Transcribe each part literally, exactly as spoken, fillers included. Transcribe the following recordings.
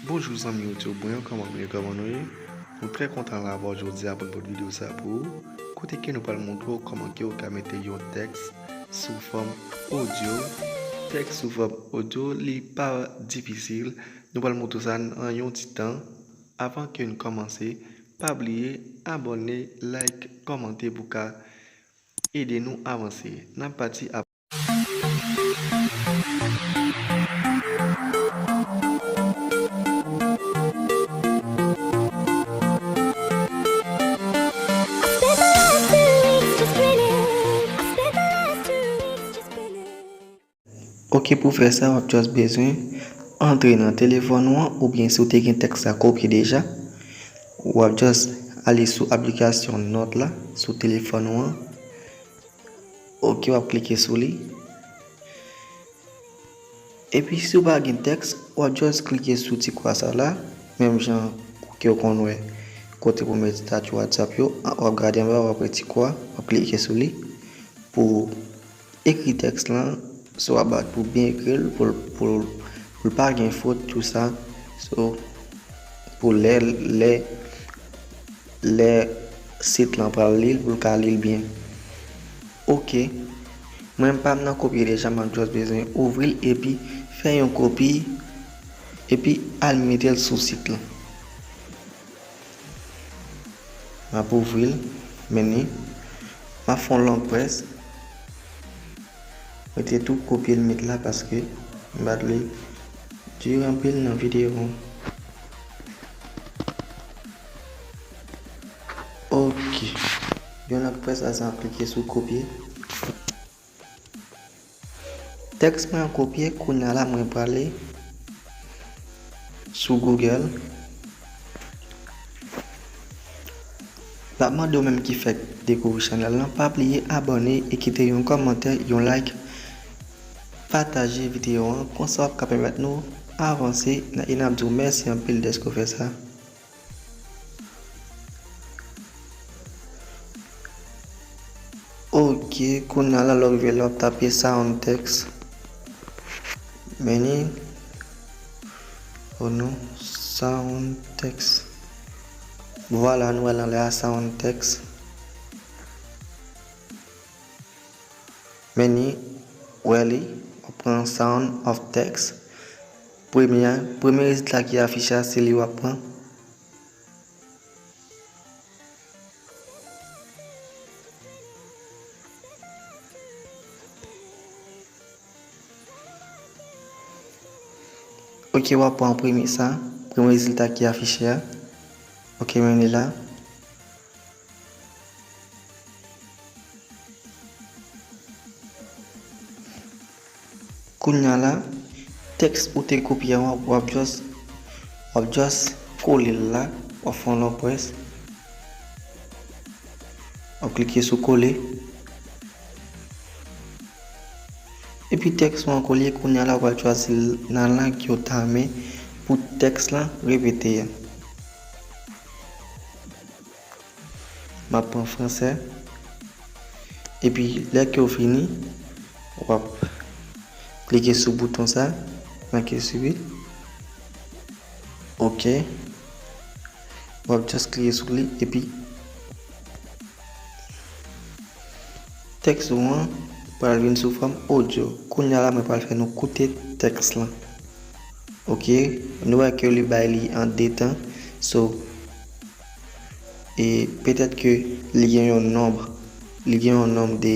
Bonjou zanmi YouTube mwen yo, kòman nou ye, kòman nou ye? Nou trè kontan la avè w jodi a pou n pote videyo sa pou ou, kote ke nou pral montre w kòman ke w ka mete yon tèks sou fòm odyo. Tèks sou fòm odyo, li pa difisil. Nou pral montre w sa nan yon ti tan. Avan ke n kòmanse, pa bliye abòne, like, kòmante pou ka ede nou avanse. N ap pati ap. Ok, pou fè sa, w ap just bezwen antre nan telefòn ou an, oubyen si w te gen tèks la kopye deja, w ap just ale sou aplikasyon Nòt la, sou telefòn ou an. Ok, w ap klike sou li. Epi si w pa gen tèks, w ap just klike sou ti kwa sa la, menm jan ke w konn wè kote pou mete estati WhatsApp yo, w ap gade anba, w ap wè ti kwa, w ap klike sou li pou ekri tèks lan, so w ap bat pou byen ekri l, pou l, pou l, pou l pa gen fot, tou sa. So, pou lè, lè, lè sit lan pral li l, pou l ka li l byen. Ok. Mwen, pa m nan kopye deja, m ap just bezwen ouvri l epi fè yon kopi, epi al mete l sou sit lan. M ap ouvri l, men ni. M ap fè yon long press. Mwen te tou kopye l met la paske m pa t vle dire anpil nan videyo an. Ok. Yon long press la, sa m ap klike sou kopye. Tèks mwen an kopye, kounye a la mwen prale sou Google. L ap mande w menm ki fèk dekouvri chanèl lan, pa bliye abòne e kite yon kòmantè, yon like, pataje videyo an, konsa w ap ka pèmèt nou avanse, e n ap di w mèsi anpil dèske w fè sa. Ok, kounye a la lè w rive la w ap tape sound text. Men ni, oh non, sound text. Vwala, nou wè l anlè a, sound text. Men ni, wè li, w ap pran sound of text. Premye, premye rezilta ki afiche a, se li w ap pran. Ok, w ap pran premye sa, premye rezilta ki afiche a. Ok, men li la. Kounye a la, tèks ou te kopye a, w ap, w ap just, w ap just kole l la, w ap fè yon long press. W ap klike sou kole. Epi tèks ou an kole, kounye a la, w pral chwazi l nan lang ke w ta renmen pou tèks lan repete a. M ap pran fransè. Epi, lè ke w fini, w ap klike sou bouton sa, make suivi. Ok. W ap just klike sou li, epi tèks ou an pral vin sou fòm odyo. Kounye a la, mwen pral fè nou koute tèks lan. Ok, nou wè ke li bay li an de tan. So, e petèt ke li gen yon nonb, li gen yon nonb de,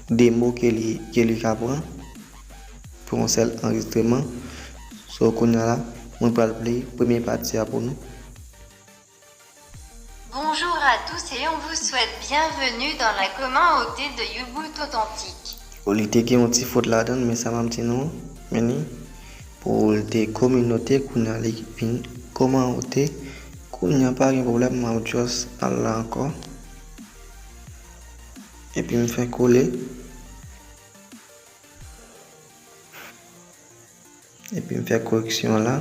de mo ke li, ke li ka pran pou yon sèl anrejistreman. So, kounye a la, mwen pral play premye pati a pou nou. Bonjour à tous et on vous souhaite bienvenue dans la communauté de U-Boot Authentique. Li te gen yon ti fot ladan l, men sa m ap di nou, men ni, pou l te kominote, kounye a li vin kòmanse. Kounye a pa gen pwoblèm, m ap just al la ankò. Epi m fè kole. Epi m fè koreksyon an la.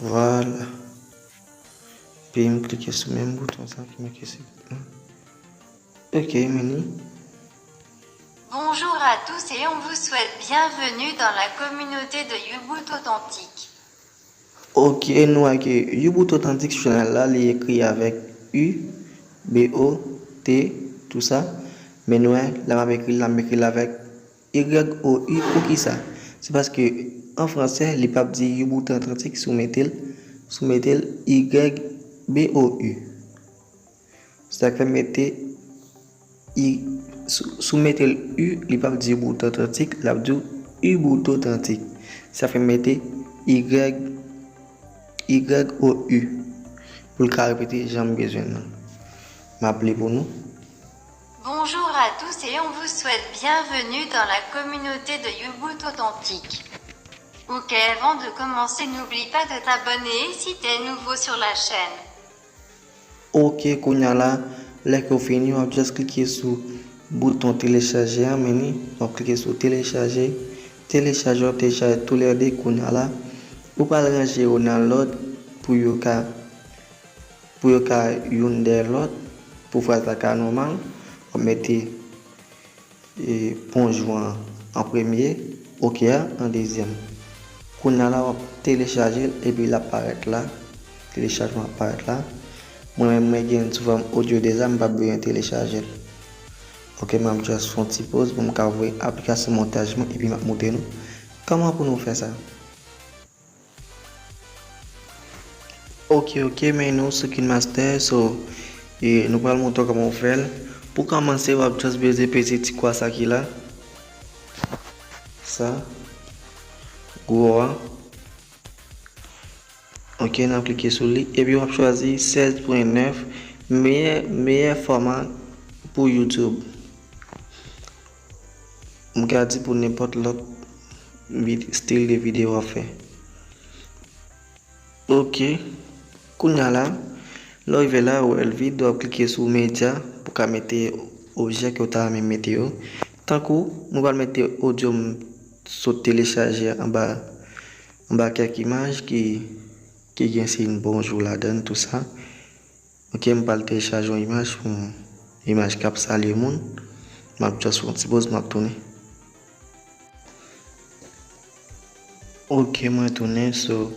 Vwala. Epi m klike sou menm bouton sa ki make suivi. Ok, men ni. Bonjour à tous et on vous souhaite bienvenue dans la communauté de U-Boot Authentique. Ok, nou wè ke U-Boot Authentique channel la, li ekri avèk U, B O T, tou sa. Men nou wè, la m ap ekri l, la m ekri l avèk Y O U. Poukisa? Se paske an fransè, li p ap di U-Boot Authentique si w mete l, si w mete l Y B O U. Sa k fè m mete I, si, si w mete l U, li p ap di U-Boot Authentique, l ap di w U-Boot Authentique. Sa fè m mete Y, Y O U. Pou l ka repete jan m bezwen l nan. M ap li pou nou. Bonjour à tous et on vous souhaite bienvenue dans la communauté de U-Boot Authentique. Ok, avant de commencer, n'oublie pas de t'abonner si t'es nouveau sur la chaîne. Ok, kounye a la, lè ke w fini, w ap just klike sou bouton telechaje a, men li, w ap klike sou telechaje. Telechaje, w ap telechaje toulède kounye a la. Ou pral ranje yo nan lòd pou yo ka, pou yo ka youn dèyè lòt, pou fraz la ka nòmal. W ap mete e, bonjou an, an premye, ok a an dezyèm. Kounye a la, w ap telechaje l epi l ap parèt la. Telechajman ap parèt la. Mwen menm, mwen gen sou fòm odyo deja, m p ap bezwen telechaje l. Ok, m ap just fè yon ti poz pou m ka voye aplikasyon montaj mwen epi m ap montre nou kòman pou nou fè sa. Ok, ok, men nou sou KineMaster, so, e, nou pral montre w kòman w fè l. Pou kòmanse, w ap just bezwen peze ti kwa sa ki la. Sa. Gwo a. Ok, n ap klike sou li. Epi w ap chwazi sèz pwen nèf, meyè, meyè fòma pou YouTube. M ka di pou nenpòt lòt vid-, stil de videyo w ap fè. Ok. Kounye a la, lè w rive la, ou wè l vid, w ap klike sou medya pou w ka mete objè ke w ta renmen mete yo. Tankou, nou pral mete odyo m sot telechaje anba, anba kèk imaj ki, ki gen siy bonjou ladan l, tou sa. Ok, m pral telechaje yon imaj, yon imaj k ap salye moun. M ap just fè yon ti poz, m ap tounen. Ok, mwen tounen. So,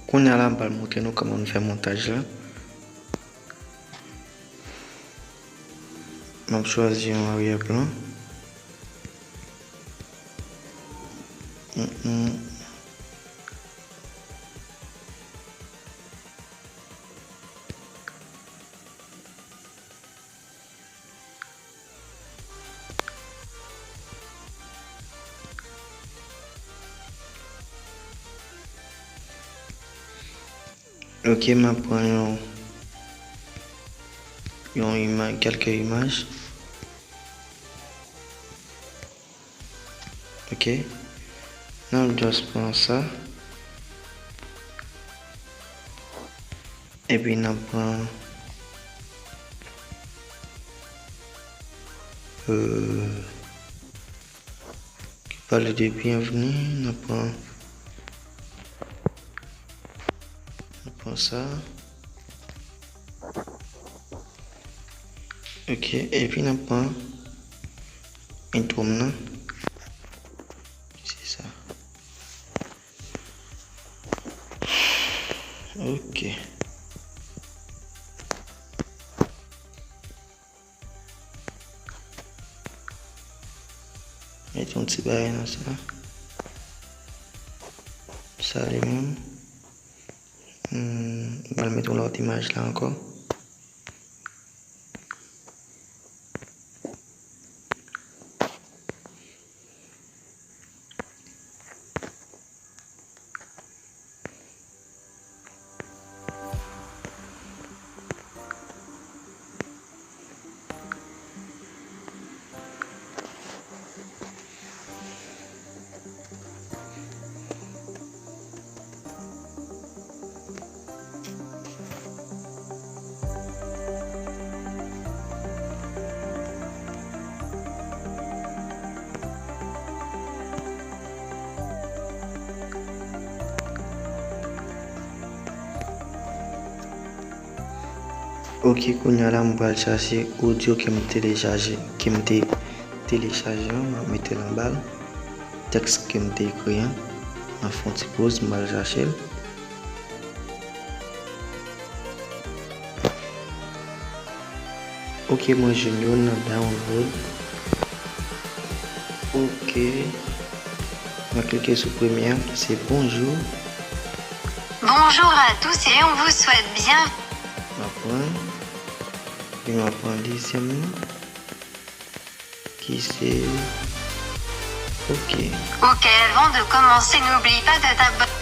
kounye a la, m pral montre nou kòman nou fè montaj la. M ap chwazi yon aryè plan. Mm, mm. Ok, m ap pran yon, yon imaj, kèlke imaj. Ok. N ap just pran sa. Epi n ap pran, euh, ki pale de byenvni, n ap pran, n ap pran sa. Ok, epi n ap pran intro m nan. Se sa. Ok. Mete yon ti bagay nan sa. Salut moun. Hmm, m pral mete yon lòt imaj la ankò. Ok, kounye a la, m pral chache odyo ke m telechaje, ke m te telechaje an, m ap mete l anba l. Tèks ke m te ekri an, m ap fè yon ti poz, m pral chache l. Ok, mwen jwenn youn nan download. Ok. Mwen klike sou premye a ki se bonjou. Bonjour à tous et on vous souhaite bien. M ap pran. Epi m ap pran dezyèm nan. Ki se, ok. Ok, avant de commencer, n'oublie pas de t'abonner.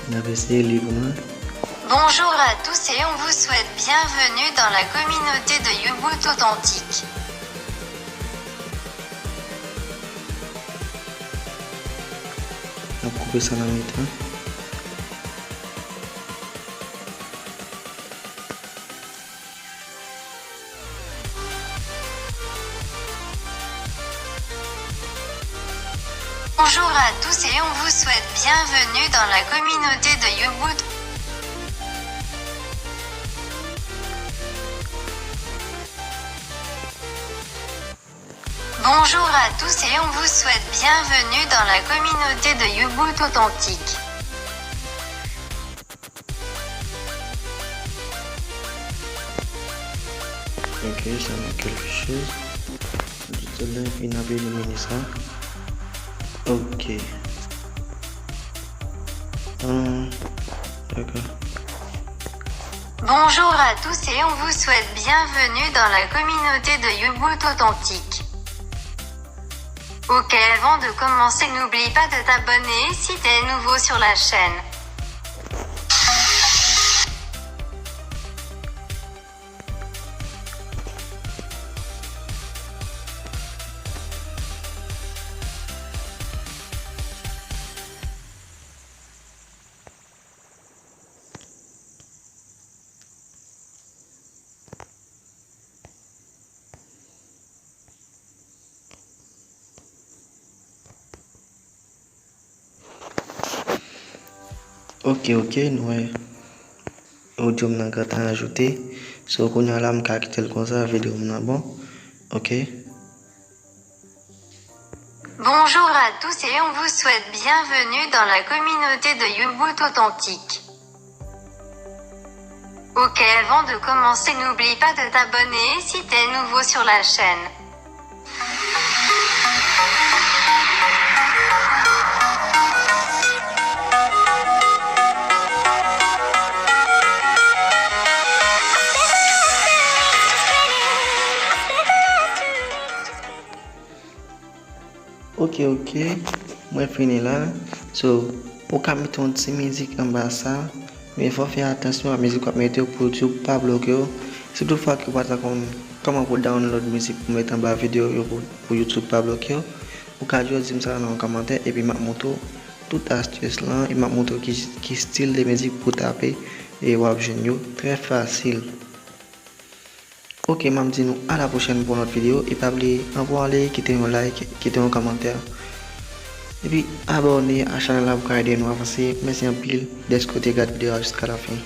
N ap eseye li pou mwen. Bonjour à tous et on vous souhaite bienvenue dans la communauté de U-Boot Authentique. N ap koupe sa nan mitan. Bonjour à tous et on vous souhaite bienvenue dans la communauté de U-Boot. Bonjour à tous et on vous souhaite bienvenue dans la communauté de U-Boot Authentique. Ok, sa manke kèlke choz. Di tou la, epi n ap elimine sa. Ok. Hum, dakò. Bonjour à tous et on vous souhaite bienvenue dans la communauté de U-Boot Authentique. Ok, avant de commencer, n'oublie pas de t'abonner si t'es nouveau sur la chaîne. Ok, ok, nou wè audio m nan gentan ajoute. So, kounye a la, m ka kite l konsa, videyo m nan bon. Ok. Bonjour à tous et on vous souhaite bienvenue dans la communauté de U-Boot Authentique. Ok, avant de commencer, n'oublie pas de t'abonner si t'es nouveau sur la chaîne. Ok, ok. Mwen fini la. So, ou ka mete yon ti mizik anba sa. Men fò w fè atansyon a mizik w ap mete yo pou YouTube pa bloke w. Si toutfwa ke w pa ta konn kòman pou download mizik pou mete anba videyo yo pou, pou YouTube pa bloke w, ou ka jis di m sa nan yon kòmantè epi m ap montre w tout astis lan e m ap montre w ki, ki stil de mizik pou w tape e w ap jwenn yo trè fasil. Ok, m ap di nou a la pwochèn pou yon lòt videyo. E pa bliye, anvan w ale, kite yon like, kite yon kòmantè. Epi abòne a chanèl la pou ka ede nou avanse. Mèsi anpil dèske w te gad videyo a jiska la fen.